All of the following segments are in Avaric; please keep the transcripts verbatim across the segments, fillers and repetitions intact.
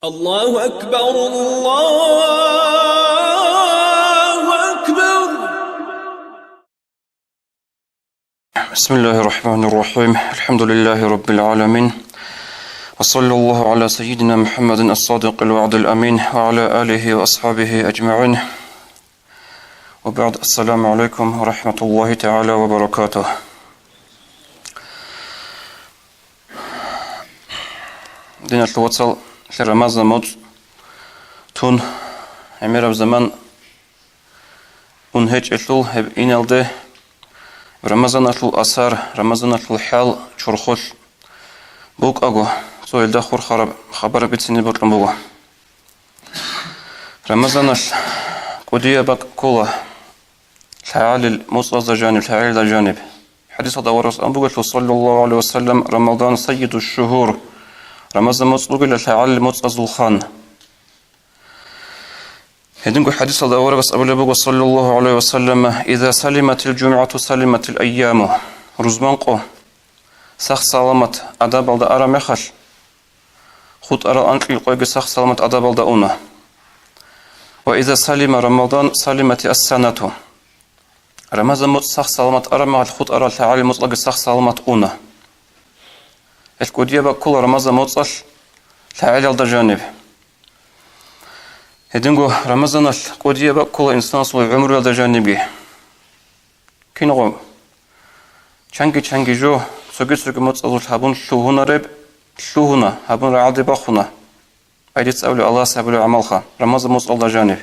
الله أكبر، الله أكبر. بسم الله الرحمن الرحيم. الحمد لله رب العالمين. وصلى الله على سيدنا محمد الصادق الوعد الأمين وعلى آله وأصحابه أجمعين. وبعد، السلام عليكم ورحمة الله تعالى وبركاته. Диналъул вацал, Рамазан моцӀ тун гӀемераб заман ун гьечӀелъул, гьеб иналде Рамазаналъул асар, Рамазаналъул хӀал, чорхолъ букӀаго, цо гьелда хурхараб хабар бицине бокьун буго. Рамазаналъ кӀудияб бакӀ ккола лъагӀалил моцӀазда жаниб, лъагӀалилда жаниб. ХӀадисалда аварагас ан бугелъул, саллаллагьу гӀалайгьи ва саллам: «Рамадан саййиду шшугьур», Рамазан моцӀ бугила лъагӀалил моцӀазул хан. Гьединго хӀадисалда аварагас абулеб буго, саллаллагьу гӀалайгьи ва саллам: «Иза салиматил жумгӀату салиматил айяму», рузман къо сах-саламат адабалда араб мехалъ, хутӀарал анкьил къойги сах-саламат адабалда уна. «Ва иза салима Рамадан салимати ассанату», Рамазан моцӀ сах-саламат араб мехалъ, хутӀарал лъагӀалил моцӀалги сах-саламат уна. Гьелъ кӀудияб бакӀ ккола Рамазан моцӀалъ лъагӀалилда жаниб. Гьединго Рамазаналъ кӀудияб бакӀ ккола инсанасул гӀумруялда жанибги. Кинго чанги-чанги жо цоги-цоги моцӀазулъ гьабун лъугьунареб, лъугьуна, гьабун рагӀалде бахуна. Ай, дица абулеб, Аллагьас гьабулеб гӀамалха, Рамазан моцӀалда жаниб.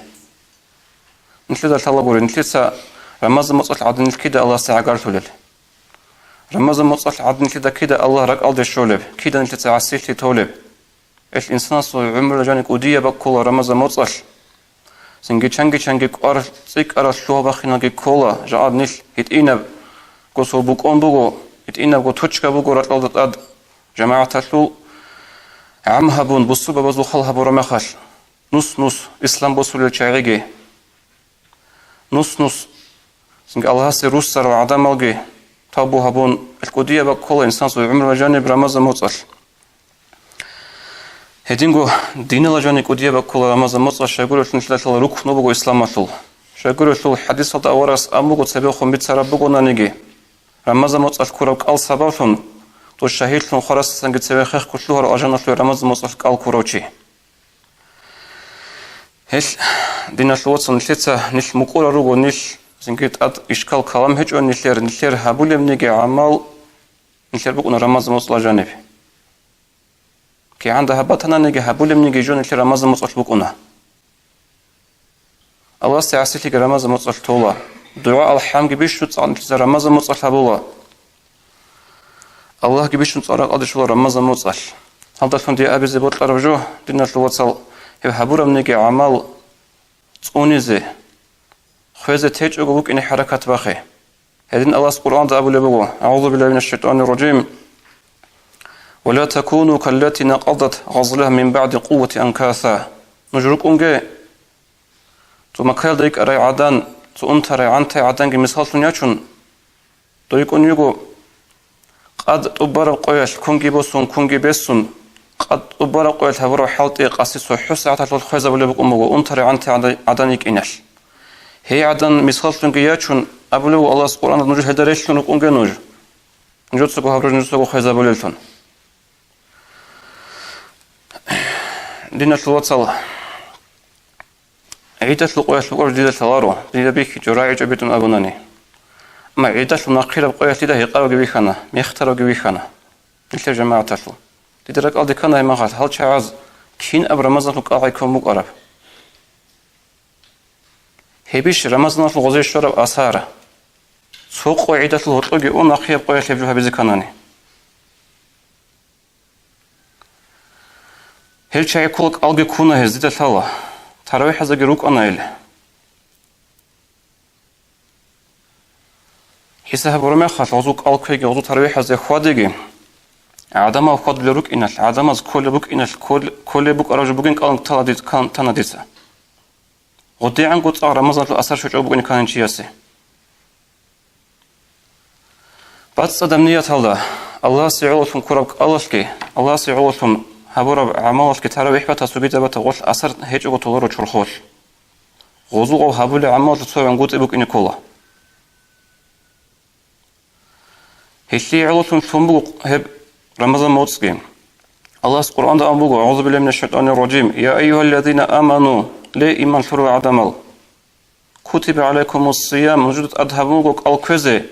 Нилъеда лъалагури, нилъеца Рамазан моцӀалъ гӀадин нилъ кида Аллагьасда гӀагарлъулел? Рамазан моцӀалъ гӀадин нилъеда кида Аллагь ракӀалде щолеб, кида нилъеца гӀасилъи толеб? Гьелъ инсанасул гӀумруялда жаниб кӀудияб бакӀ ккола Рамазан моцӀалъ. Цинги чанги-чанги кӀвар цӀикӀкӀарал лъугьа-бахиналги ккола, жакъа нилъ гьитӀинабго цо букӀун буго, гьитӀинабго точка буго ракьалда тӀад, жамагӀаталъул гӀам гьабун, бусурбабазул хал гьабураб мехалъ, нус-нус ислам босулел чагӀиги, нус-нус цинги Аллагьасе руссарал гӀадамалги тавбу гьабун, гьелъ кӀудияб бакӀ ккола инсанасул гӀумруялда жаниб Рамазан моцӀалъ. Гьединго диналда жаниб кӀудияб бакӀ ккола Рамазан моцӀалъ, щайгурелъул нилъеда лъала рукну буго исламалъул. Щайгурелъул хӀадисалда аварагас ан буго цебехун бицараб бугонаниги, Рамазан моцӀалъ ккураб кӀал сабаблъун, дос шагьидлъун хварасдасанги цеве хехго лъугьарав алжаналъуве Рамазан моцӀалъ кӀал ккурав чи. Гьелъ, диналъул вацал, нилъеца нилъ мукӀурал руго, нилъ цинги тӀад ишкал-калам гьечӀо нилъер, нилъер гьабулебниги гӀамал нилъер букӀуна Рамазан моцӀалда жаниб. КигӀан дагьаб батананиги, гьабулебниги жо нилъер Рамазан моцӀалъ букӀуна. Аллагьасде гӀасилъиги Рамазан моцӀалъ тола. ДугӀа-алхӀамги бищун цӀакъ нилъеца Рамазан моцӀалъ гьабула. Аллагьги бищун цӀакъ ракӀалде щола Рамазан моцӀалъ. Гьалдалъун дие абизе бокьараб жо, диналъул вацал, гьеб гьабурабниги гӀамал цӀунизе, хвезе течӀого букӀине хӀаракат бахъе. Гьедин Аллагьас Къуръанда абулеб буго: «АгӀузу биллагьи минаш шайтӀанир ражим. Ва ла такуну каллати накъадат гъазлагьа мин багӀди къувватин анкаса». Нуж рукӀунге цо Маккаялда йикӀарай гӀадан, цо унтарай гӀантай гӀаданги мисаллъун ячун, дой йикӀун йиго, къад тӀубараб къоялъ кунги босун, кунги бесун, къад тӀубараб къоялъ гьабураб хӀалтӀи къаси цохӀо сагӀаталъул хвезабулеб букӀун буго унтарай гӀантай гӀадан, гӀадан йикӀиналъ. Гьей гӀадан мисаллъунги ячун, абулеб буго Аллагьас Къуръанда: «Нуж гьелда релълъун рукӀунге нуж. Нужецаго гьабураб нужецаго хвезабулеллъун». Диналъул вацал, гӀидалъул къоялъ букӀараб дида лъаларо, дида бихьичӀо, рагӀичӀо битӀун абунани. Амма гӀидалъул нахъираб къоялъ дида гьекъаравги бихьана, мехтаравги бихьана нилъер жамагӀаталъул. Дида ракӀалде ккана гьеб мехалъ, гьал чагӀаз кинаб Рамазаналъул кӀал гӀеккун букӀараб? Гьебищ Рамазаналъул гъозе щвараб асар? Цо къо гӀидалъул гьоркьоги ун нахъияб къоялъ гьеб жо гьабизе кканани. Гьел чагӀи ккола, кӀалги ккуна гьез, дида лъала. ТаравихӀазеги рукӀана гьел. ХӀисаб гьабураб мехалъ, гъозул кӀал кквеги, гъозул таравихӀазде хьвадеги, гӀадамал хьвадулел рукӀиналъ, гӀадамаз кколеб букӀиналъ, ккол-, кколеб букӀараб жо бугин кӀалун тала диц-, кан-, тана дица. ГъодигӀанго цӀакъ Рамазаналъул асар щвечӀого букӀине кканин чиясе. БацӀцӀадаб нияталда, Аллагьасе гӀололъун ккураб кӀалалъги, Аллагьасе гӀололъун гьабураб гӀамалалъги таравихӀ бата, сугида бата гъолъ асар гьечӀого толаро чорхолъ. Гъозул гъов гьабулеб гӀамалалъул цо гӀунгутӀи букӀине ккола. Гьелъие гӀололъун лъун буго гьеб Рамазан моцӀги. Аллагьас Къуръанда абун буго: «АгӀузу биллагьи минаш шайтӀанир ражим. Я айюгьаллазина аману, ле, иман лъурал гӀадамал! Кутиба гӀалайкумус сиям, нужеда тӀад гьабун буго кӀал кквезе.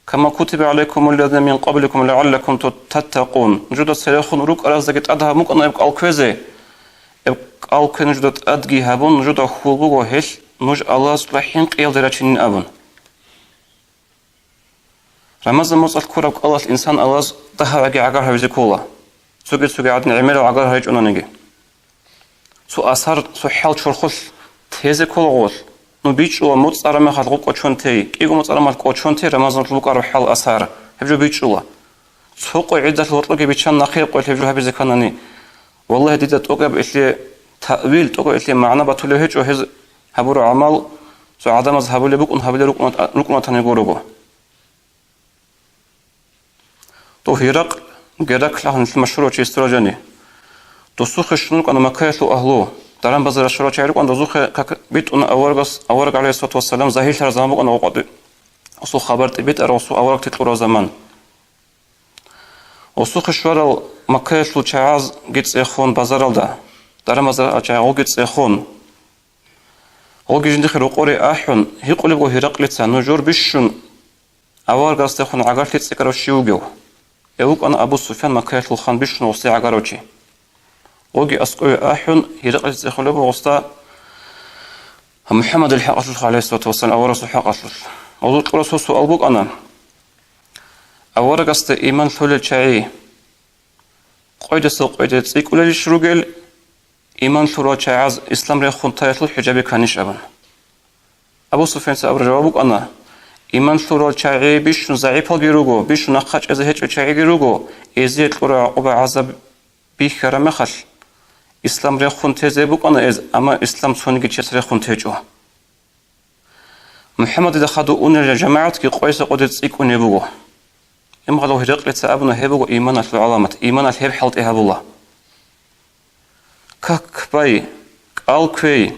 Кама кутиба гӀалайкумуллазина мин къабликум лагӀаллакум тат-, таттакъун». Нужеда церехун рукӀараздаги тӀад гьабун букӀана гьеб кӀал кквезе. Гьеб кӀал ккве нужеда тӀадги гьабун, нужеда хьул буго гьелъ нуж Аллагьасукьа хӀинкъиялде рачинин абун. Рамазан моцӀалъ ккураб кӀалалъ инсан Аллагьас дагьабги гӀагар гьавизе ккола, цоги-цоги гӀадин гӀемерал гӀагар гьаричӀонаниги. Цо асар, цо хӀал чорхолъ тезе ккола гъолъ. Ну бичӀчӀула моцӀ цӀараб мехалъ гъоб кӀочон тей, кӀиго моцӀ цӀараб мехалъ кӀочон тей Рамазаналъ букӀараб хӀал асар, гьеб жо бичӀчӀула. Цо къо гӀидалъ гьоркьоги биччан нахъе къоялъ гьеб жо гьабизе кканани, валлагьи, дида тӀокӀаб илъе таъвил, тӀокӀаб илъе магӀна батулев гьечӀо гьез гьабураб гӀамал, цо гӀадамаз гьабулеб букӀун гьабулел рукӀуна-, рукӀунатани гурого. Дов Гьеракл, Геракл абун нилъ машгьурав чи, история жаниб. Досухъе щун рукӀана Маккаялъул агьлу, даран-базаралъ щварал чагӀи рукӀана дозухъе, как битӀуна аварагас, авараг, гӀалайгьиссалату вассалам, загьирлъараб заман букӀана гъо-, къватӀи-, гъосул хабар тӀибитӀараб, гъосул аварагти кьураб заман. Досухъе щварал Маккаялъул чагӀазги цӀехун базаралда, даран-базаралъул чагӀазги цӀехун, гъоги жиндихъе рокъоре ахӀун, гьикъулеб буго Гьераклица: «Нужер бищун аварагасдехун гӀагарлъи цӀикӀкӀарав щив вугев?» Гьев вукӀана Абу Суфян, Маккаялъул хан, бищун гъосде гӀагарав чи. Гъоги аскӀове ахӀун, Гьераклица цӀехулеб буго гъосда МухӀаммадил хӀакъалъулъ, гӀалайгьиссалату вассалам, аварагасул хӀакъалъулъ. Гъозул кьураб цо суал букӀана: аварагасда иман лъолел чагӀи къойдаса къойде цӀикӀкӀулелищ ругел, иман лъурал чагӀаз ислам рехун таялъул хӀужаби кканищ абун. Абу Суфьяница абураб жаваб букӀана: иман лъурал чагӀи бищун загӀипалги руго, бищун нахъа чӀезе гьечӀо чагӀиги руго, эзие кьураб гӀакъуба-гӀазаб бихьараб мехалъ, ислам рехун тезе букӀана эз, амма ислам цониги чияс рехун течӀо. МухӀаммадида хадув унел жамагӀатги къойса къоде цӀикӀкӀунеб буго. Имгъалав Гьераклица абуна: гьеб буго иманалъул гӀаламат, иманалъ гьеб хӀалтӀи гьабула. Как бай, кӀал кквей.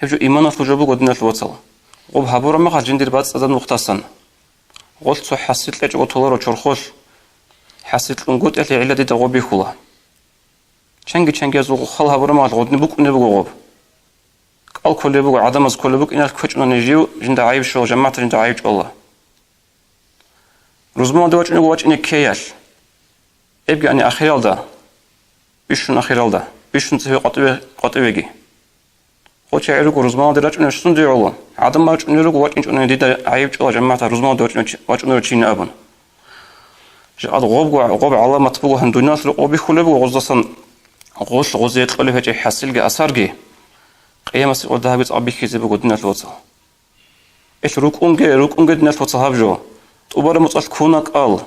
Гьеб жо иманалъул жо буго, диналъул вацал. Гъоб гьабураб мехалъ жиндир бацӀцӀадаб нухдасан. Гъолъ цо хӀасил кьечӀого толаро чорхолъ. ХӀасил кьунгутӀиялъе гӀилла дида гъоб бихьула. Чанги-чангиязул хал гьабураб мехалъ гъодин букӀунеб буго гъоб. КӀал кколеб буго, гӀадамаз кколеб букӀиналъ кквечӀунани жив, жинда гӀайиб щола, жамагӀаталда жинда гӀайиб чӀола. Рузманалде вачӀунего вачӀине ккеялъ, эбгани ахиралда, бищун ахиралда, бищун цеве къватӀиве-, къватӀивеги. Гъо чагӀи руго рузманалде рачӀунев сунде гӀоло, гӀадамал рачӀунел руго вачӀинчӀунани дида гӀайиб чӀола, жамагӀаталда рузманалде вачӀунев чи-, вачӀунев чина абун. Жакъад гъобго, гъоб гӀаламат буго гьан дуниялалъ рокъоб бихьулеб буго гъоздасан гъолъ гъозие кьолеб гьечӀеб хӀасилги асарги, къиямасеб къо дагьабги цӀакъ бихьизе буго, диналъул вацал. Ил рукӀунге, рукӀунге, диналъул вацал, гьаб жо. ТӀубараб моцӀалъ ккуна кӀал.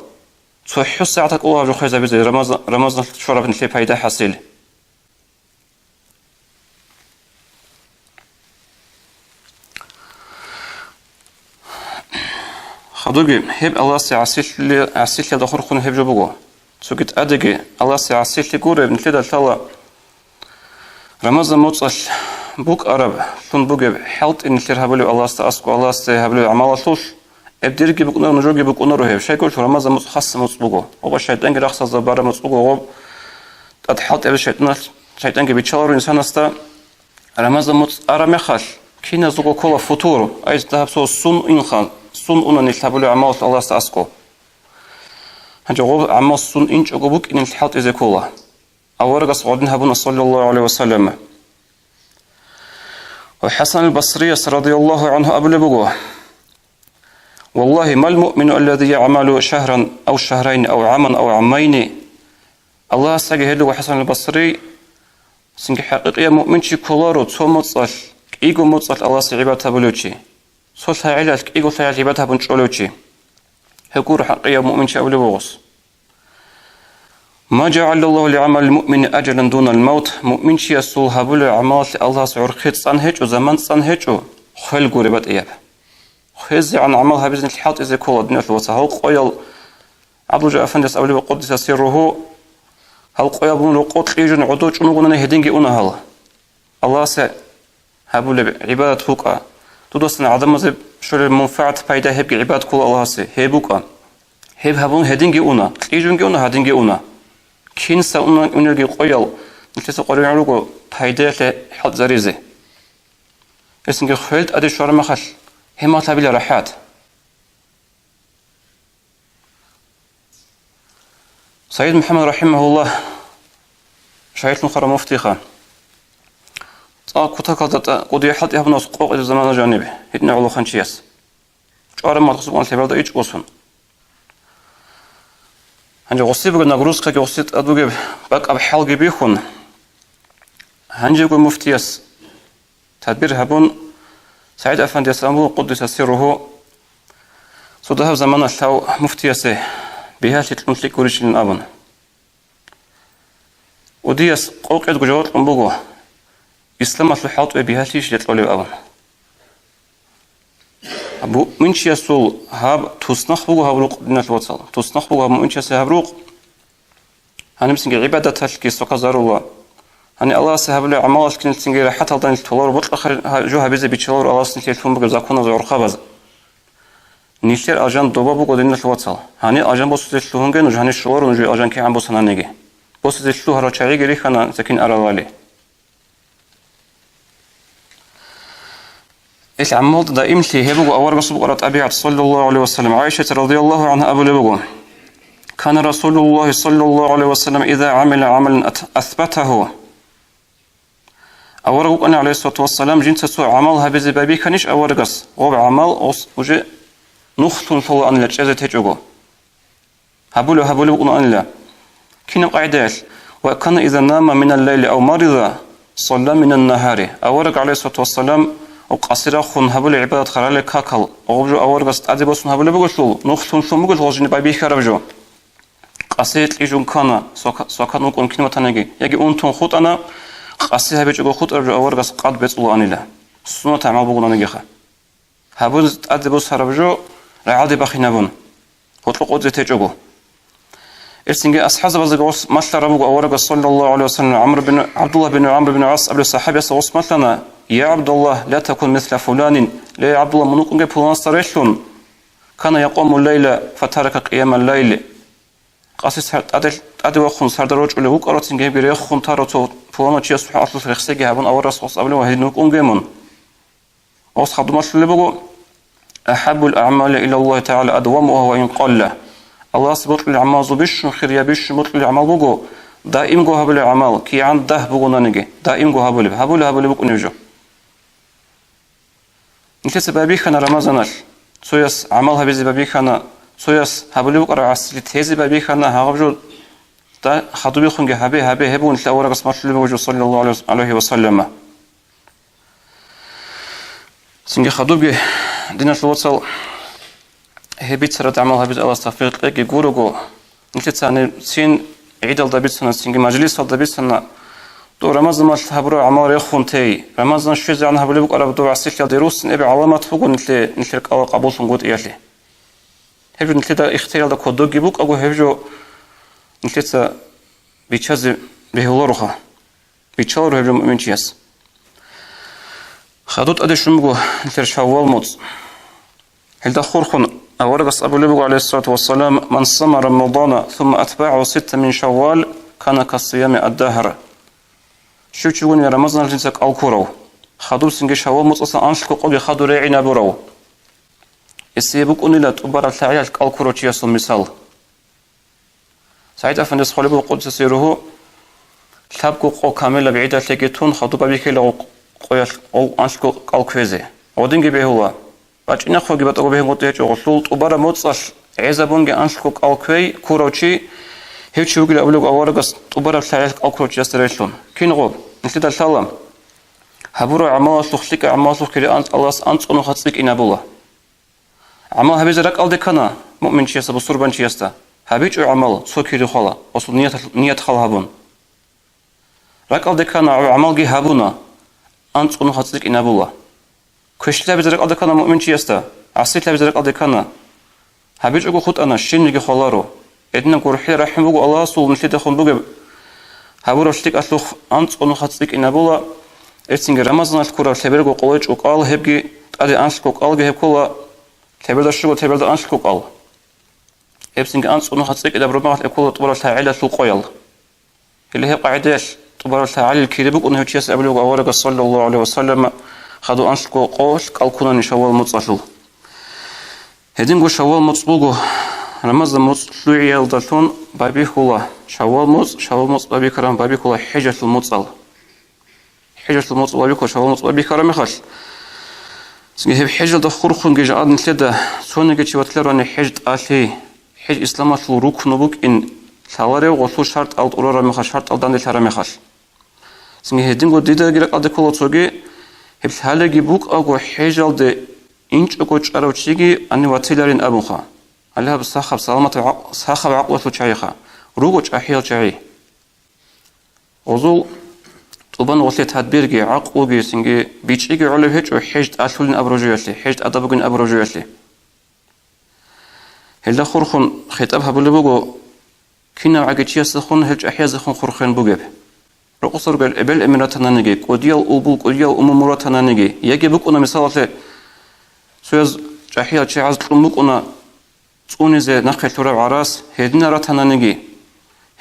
ЦохӀо сагӀат ккола гьаб жо хвезабизе Рамазан, Рамазаналъ щвараб нилъее пайда хӀасил. Хадуги, гьеб Аллагьасе гӀасилъи-, гӀасилъиялда хурхун гьеб жо буго. Цоги тӀадеги Аллагьасе гӀасилъи гуреб нилъеда лъала Рамазан моцӀалъ букӀараб, лъун бугеб хӀалтӀи нилъер гьабулеб Аллагьасда аскӀоб, Аллагьасде гьабулеб гӀамалалъулъ, гьеб дирги букӀунаро, нужерги букӀунаро гьеб. Щайгурелъул Рамазан моцӀ хас моцӀ буго. Гъоба шайтӀанги рахсазда бараб моцӀ буго гъоб. ТӀад хӀалтӀи гьабизе шайтӀаналъ, шайтӀанги биччаларо инсанасда. Рамазан моцӀ араб мехалъ, киназулго ккола футур, ай, дагьаб цо сун инха, сун уна нилъ гьабулеб гӀамалалъ Аллагьасда аскӀоб. Гьанже гъоб гӀамал сун инчӀого букӀин нилъ хӀалтӀизе ккола. Аварагас гъодин гьабуна, саллаллагьу гӀалайгьи ва саллам. Ва ХӀасан ал-Басрияс, радияллагьу гӀангьу, абулеб буго: «Валлагьи, мал муъмину аллази ягӀмалу шагьран ав шагьрайни ав гӀаман ав гӀаммайни». Аллагьасдаги гьелуго ХӀасан ал-Басри, цинги хӀакъикъияб муъминчи кколаро цо моцӀалъ, кӀиго моцӀалъ Аллагьасе гӀибадат гьабулев чи. Цо лъагӀелалъ кӀиго лъагӀел гӀибадат гьабун чӀолев чи. Гьев гуро хӀакъикъияб муъминчи абулеб бугос. «Ма жагӀалаллагьу лигӀамалил муъмини ажалан дунал мавт», муъминчиясул гьабулеб гӀамалалъе Аллагьас гӀорхъи цӀан гьечӀо, заман цӀан гьечӀо, хвел гуре батӀияб. ХвезегӀан гӀамал гьабизе нилъ хӀалтӀизе ккола, диналъул вацал, гьал къоял. ГӀабдулжаббар афандияс абулеб, къуддиса сирругьу, Гьал къоял бун рокъо кьижун гӀодов чӀун вугони гьединги уна гьал. Аллагьасе гьабулеб гӀибадат букӀа. Дудасан гӀадамазе щолеб мунфагӀат-пайда гьебги гӀибадат ккола Аллагьасе, гьеб букӀа. Гьеб гьабун гьединги уна, кьижунги уна, гьадинги уна. Кинса уна-, унелги къоял, нилъеца къваригӀун руго пайдаялъе хӀалтӀизаризе. Гьесинги хвел тӀаде щвараб мехалъ, гьеб мехалъ гьабила рахӀат. Сайид МухӀаммад рахӀимагьуллагь, шагьидлъун хварав муфтиха, цӀакъ кутакалда тӀа-, кӀудиял хӀалтӀи гьабуна къокъизе замана жаниб, гьитӀинав гӀолохъанчияс. ЧӀвараб мехалъ гъосул лъебалда ичӀго сон. Гьанже гъосие бугеб нагрузкаги, гъосие тӀад бугеб бакӀаб хӀалги бихьун, гьанжего муфтияс тадбир гьабун, СагӀид-афандияс абун буго, къуддиса сирругьу, цо дагьаб заманалъ гьав муфтиясе бигьалъи кьун лъикӀ гурищилан абун. КӀудияс къокъидго жаваб кьун буго, исламалъул хӀалтӀуе бигьалъийищ кьолеб абун. Муъминчиясул гьаб туснахъ буго гьаб рукъ, диналъул вацал. Туснахъ буго гьаб муъминчиясе гьаб рукъ. Гьанибцинги гӀибадаталъги сокъазарула. Гьаниб Аллагьасе гьабулеб гӀамалалъги нилъ цинги рахӀаталда нилъ толаро, бокьа хъарин гьа-, жо гьабизе биччаларо Аллагьас нилъее лъун бугеб законазул гӀурхъабаз. Нилъер алжан доба буго, диналъул вацал. Гьаниб алжан босизе лъугьунге нуж, гьаниб щоларо нужее алжан кигӀан босананиги. Босизе лъугьарал чагӀиги рихьана закин аралали. Ил гӀамалда даимлъи гьеб буго аварагасул букӀараб тӀабигӀат, саллаллагьу гӀалайгьи ва саллам. ГӀайшат радияллагьу гӀангьа абулеб буго: «Кана Расулуллагьи саллаллагьу гӀалайгьи ва саллам иза гӀамила гӀамалан ат-, асбатагьу». Авараг вукӀана, гӀалайгьиссалату вассалам, жинца цо гӀамал гьабизе байбихьанищ аварагас, гъоб гӀамал ос уже нухлъун лъолаанила чӀезе течӀого. Гьабулев гьабулеб букӀунаанила. Кинаб къагӀидаялъ? «Ва кана иза нама минал лайли ав марида, салла минан нагьари». Авараг, гӀалайгьиссалату вассалам, къаси рахун гьабулеб гӀибадат, харалел какал, гъоб жо аварагас тӀаде босун гьабулеб бугелъул, нухлъун лъун бугелъул жиндир байбихьараб жо. Къаси кьижун ккана, сока-, сокан вукӀун кин ватаниги, яги унтун хутӀана, къаси гьабичӀого хутӀараб жо аварагас къад бецӀулаанила. Суннат гӀамал бугонанигиха. Гьабуз тӀаде босараб жо рагӀалде бахинабун, гьоркьо къодзе течӀого. Гьесинги асхӀабзабазда гъос малъараб буго аварагас, саллаллагьу гӀалайгьи ва саллам, ГӀамр бин, ГӀабдуллагь бин ГӀамр бин ГӀас абулеб сахӀабиясда гъос малъана: «Я ГӀабдуллагь, ла такун мисла фуланин, ле ГӀабдуллагь, мун вукӀунге пуланасда релълъун, кана якъуму лайла фатарака къиямал лайли». Къаси сар-, тӀаде, тӀаде вахун сардал рорчӀулев вукӀароцинги гьебги рехун таро цо пуланав чияс сухӀалалъулъ рехсеги гьабун аварагас гъос абулев ва гьедин вукӀунге мун. Гъос хадуб малъулеб буго: «АхӀаббул аъмали илаллагьи тагӀала адвамугьа ва ин къалла». Аллагьасе бокьулел гӀамалазул бищун хирияб, бищун бокьулел гӀамал буго даимго гьабулеб гӀамал, кигӀан дагь бугонаниги, даимго гьабулеб, гьабулеб, гьабулеб букӀунеб жо. Нилъеца байбихьана Рамазаналъ, цояс гӀамал гьабизе байбихьана, цояс гьабулеб букӀараб гӀасили тезе байбихьана, гьаб жо да-, хадубехунги гьабе, гьабе, гьеб буго нилъер аварагас малъулеб буго жо, саллаллагьу гӀалайгьи ва саллама. Цинги хадубги, диналъул вацал, гьеб бицараб гӀамал гьабизе Аллагьас тавфикъ кьеги гурого, нилъеца гьаниб цин гӀидалда бицана, цинги мажлисалда бицана, дов Рамазан малъ гьабураб гӀамал рехун тей, Рамазан щвезегӀан гьабулеб букӀараб дов гӀасилъиялде руссин, гьеб гӀаламат буго нилъе, нилъер кӀалал къабуллъун гутӀиялъе. Гьеб жо нилъеда ихтияралда кодобги букӀаго, гьеб жо нилъеца биччазе бегьулароха. Биччаларо гьеб жо муъминчияс. Хадуб тӀаде щун буго нилъер Шаввал моцӀ. Гьелда хурхун аварагас абулеб буго, гӀалайгьиссалату вассалам: «Ман сама Рамадана, сумма атбагӀагьу ситта мин Шаввал, кана касиями аддагьр». Щив чи вугони Рамазаналъ жинца кӀал ккурав, хадубцинги Шаввал моцӀалъа анлъго къоги хадур регӀинабурав, гьесие букӀунила тӀубараб лъагӀиялъ кӀал ккурав чиясул мисал. СагӀид-афандияс хъвалеб буго, къуддиса сирругьу, лъабго къо камилаб гӀидалъеги тун, хадуб байбихьила гъо-, къоялъ гъов анлъго кӀал кквезе. Гъодинги бегьула. БачӀинахъеги батӀаго бегьунгутӀи гьечӀо, гъолъул тӀубараб моцӀалъ гӀезабунги анлъго кӀал кквей ккурав чи, гьев чи вугилан абулеб аварагас тӀубараб лъагӀиялъ кӀал ккурав чиясда релълъун. Кин гъоб? Нилъеда лъала. Гьабураб гӀамалалъухъ, лъикӀаб гӀамалалъухъ кири анцӀ-, Аллагьас анцӀцӀунухъа цӀикӀкӀинабула. ГӀамал гьабизе ракӀалде ккана муъминчиясда, бусурбанчиясда, гьабичӀо гӀамал, цо кири хвала, гъосул ният, ният хал гьабун. РакӀалде ккана, гӀамалги гьабуна, анцӀцӀунухъа цӀикӀкӀинабула. Квешлъи гьабизе ракӀалде ккана муъминчиясда, гӀасилъи гьабизе ракӀалде ккана, гьабичӀого хутӀана, щибниги хваларо. Гьединаб гурхӀел рахӀму буго Аллагьасул нилъеда хун бугеб, Гьабураб лъикӀалъухъ анцӀго нуха цӀикӀкӀинабула, гьебцинги Рамазаналъ ккураб лъеберго къоло чӀукӀал, гьебги тӀаде анлъго кӀалги гьеб ккола лъеберда щуго, лъеберда анлъго кӀал. Гьебцинги анцӀго нуха цӀикӀкӀинаб румагъалъ гьеб ккола тӀубараб лъагӀалилъул къоял. Гьеле гьеб къагӀидаялъ тӀубараб лъагӀалил кири букӀун гьев чияс абулеб аварагас, саллаллагьу гӀалайгьи ва саллама, хадув анлъго къолъ кӀал ккунани Шаввал муцӀалъул. Гьединго Шаввал муцӀ буго, Рамазан муцӀ лъугӀиялдалъун байбихьула. Шаввал муцӀ, Шаввал муцӀ байбихьараб байбихьула хӀежалъул муцӀал. ХӀежалъул муцӀ байбихьула Шаввал муцӀ байбихьараб мехалъ. Цинги гьеб хӀежалда хурхунги жагьад нилъеда цониги чи ватиларони хӀеж тӀалъи, хӀеж исламалъул рукну букӀин лъаларев гъолъул шартӀал тӀурараб мехалъ, шартӀал данделъараб мехалъ. Цинги гьединго дидаги ракӀалде ккола цоги, гьеб лъалеги букӀаго хӀежалде инчӀого чӀарав чиги ани ватиларин абунха. Гьале гьаб сахаб саламатаб гӀакъ-, сахаб гӀакълуялъул чагӀиха, руго чӀахӀиял чагӀи. Гъозул тӀубан гъолъе тадбирги, гӀакълуги, цинги бичӀчӀиги гӀолеб гьечӀо хӀеж тӀалъулин абураб жоялъе, хӀеж тӀадаб бугин абураб жоялъе. Гьелда хурхун хитӀаб гьабулеб буго, кинав гӀаги чиясдехун гьел чӀахӀияздехун хурхен бугеб. Рокъосеб ругел эбел-эмен ратананиги, кӀудиял улбул, кӀудиял умумул ратананиги, яги букӀуна, мисалалъе, цояз чӀахӀиял чагӀаз кьун букӀуна цӀунизе нахъе лъураб гӀарац, гьединал ратананиги,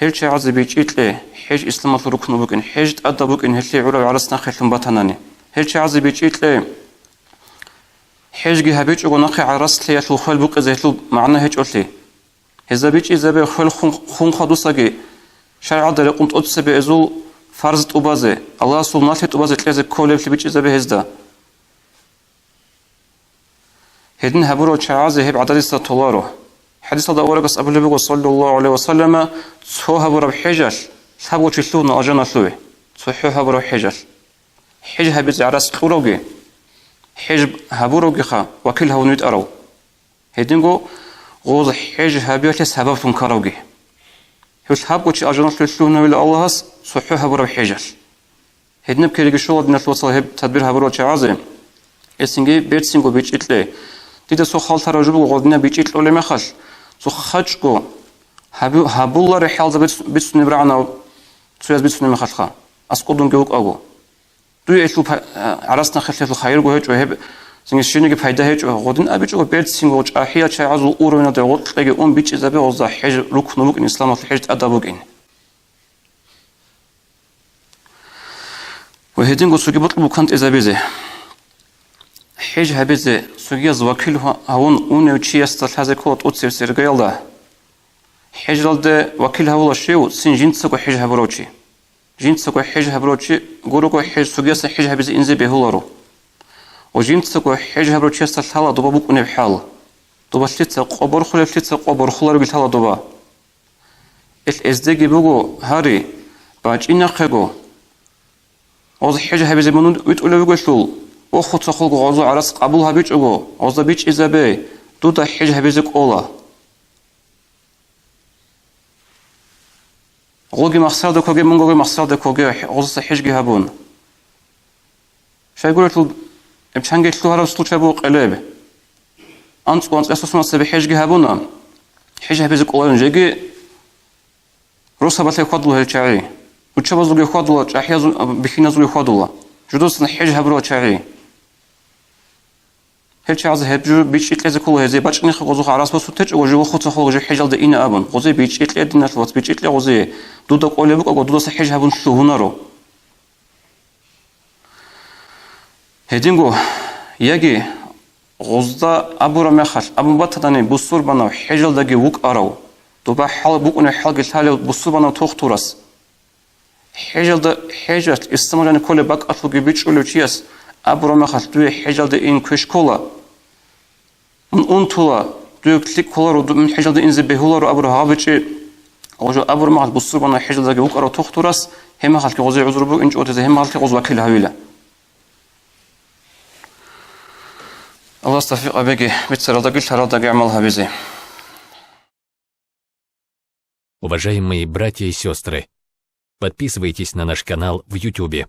гьел чагӀазе бичӀчӀи кье, хӀеж исламалъул рукну букӀин, хӀеж тӀадаб букӀин гьелъие гӀураб гӀарац нахъе лъун батанани. Гьел чагӀазе бичӀчӀи кье, хӀежги гьабичӀого нахъе гӀарац лъеялъул хвел букъизе гьелъул магӀна гьечӀолъи. Гьезда бичӀчӀизабе хвел хун-, хун хадусаги, шаргӀалда рекъон тӀоцебе гьезул фарз тӀубазе, Аллагьасул налъи тӀубазе кьезе кколеблъи бичӀчӀизабе гьезда. Гьедин гьабурал чагӀазе гьеб гӀададиса толаро. ХӀадисалда аварагас абулеб буго, саллаллагьу гӀалайгьи ва саллама, цо гьабураб хӀежалъ лъабго чи лъугьуна алжаналъуве, цохӀо гьабураб хӀежалъ. ХӀеж гьабизе гӀарац кьуравги, хӀеж гьабуравгиха вакил гьавун витӀарав. Гьединго гъоз хӀеж гьабиялъе сабаблъун ккаравги. Гьев лъабго чи алжаналъуве лъугьунавила Аллагьас цохӀо гьабураб хӀежалъ. Гьединаб кириги щола, диналъул вацал, гьеб тадбир гьабурал чагӀазе, гьесинги берцинго бичӀчӀи кье. Дида цо хал тараб жо буго, гъодинаб бичӀчӀи кьолеб мехалъ, цо хачӀго гьабу-, гьабуларе хӀалзаб бицунеб рагӀанав цояз бицунеб мехалъха, аскӀодунги вукӀаго. Дуе гьелъул пай-, а, гӀарац нахъе лъеялъул хайирго гьечӀо, гьеб цинги щибниги пайда гьечӀо. Гъодин абичӀого берцинго чӀахӀиял чагӀазул уровеналде гъоркьеги ун бичӀчӀизабе гъозда хӀеж рукну букӀин, исламалъул хӀеж тӀадаб бугин. Ва гьединго цоги бокьун букан тӀезабизе. ХӀеж гьабизе цогияз вакил гьа-, гьавун унев чиясда лъазе ккола тӀоцебесеб иргаялда. ХӀежалде вакил гьавула щив? Цин жинцаго хӀеж гьабурав чи. Жинцаго хӀеж гьабурав чи гурого хӀеж цогиясда хӀеж гьабизе инзе бегьуларо. Ва жинцаго хӀеж гьабурав чиясда лъала доба букӀунеб хӀал. Доба лъица къо борхулеб, лъица къо борхулароги лъала доба. Ил эздеги буго, гьари, бачӀи нахъего. Гъоз хӀеж гьабизе мун витӀулев вугелъул, охуцахъулго гъозул гӀарац къабул гьабичӀого, гъозда бичӀчӀизабе, дуда хӀеж гьабизе кӀола. Гъоги махсарда ккоге, мунгоги махсарда ккоге, гъозаса хӀежги гьабун. Щайгурелъул, гьеб чанги лъугьараб случай буго къелеб. АнцӀго анцӀила сосунас цебе хӀежги гьабуна, хӀеж гьабизе кӀоларин жеги росабалъе хьвадула гьел чагӀи. Учабазулги хьвадула, чӀахӀиязул, бихьиназулги хьвадула. Жудасан хӀеж гьабурал чагӀи. Гьел чагӀазе гьеб жо бичӀчӀи кьезе ккола, гьезие бачӀинеха гъозухъ гӀарац босун течӀого, жо вохуцахъулго жо хӀежалде ина абун. Гъозие бичӀчӀи кье, диналъ вац, бичӀчӀи кье гъозие. Дуда кӀолеб букӀаго, дудаса хӀеж гьабун лъугьунаро. Гьединго, яги гъозда абураб мехалъ, абун батанани бусурбанав хӀежалдаги вукӀарав, доба хӀал букӀунеб хӀалги лъалев бусурбанав тухтурас. ХӀежалда, хӀежалъ исламалъ жаниб кколеб бакӀалъулги бичӀчӀулев чияс абураб мехалъ, дуе хӀежалде ин квеш ккола. Мун унтула, дуе лъикӀ кколаро, ду-, мун хӀежалде инзе бегьуларо абураб гьабичӀи, гъожо абураб мехалъ бусурбанав хӀежалдаги вукӀарав тухтурас, гьеб мехалъги гъозе гӀузру букӀинчӀо гъотизе, гьеб мехалъги гъоз вакил гьавила. Аллагьас тавфикъ гьабеги, бицаралдаги лъаралдаги гӀамал гьабизе. Уважаемые братья и сестры, подписывайтесь на наш канал в Ютубе.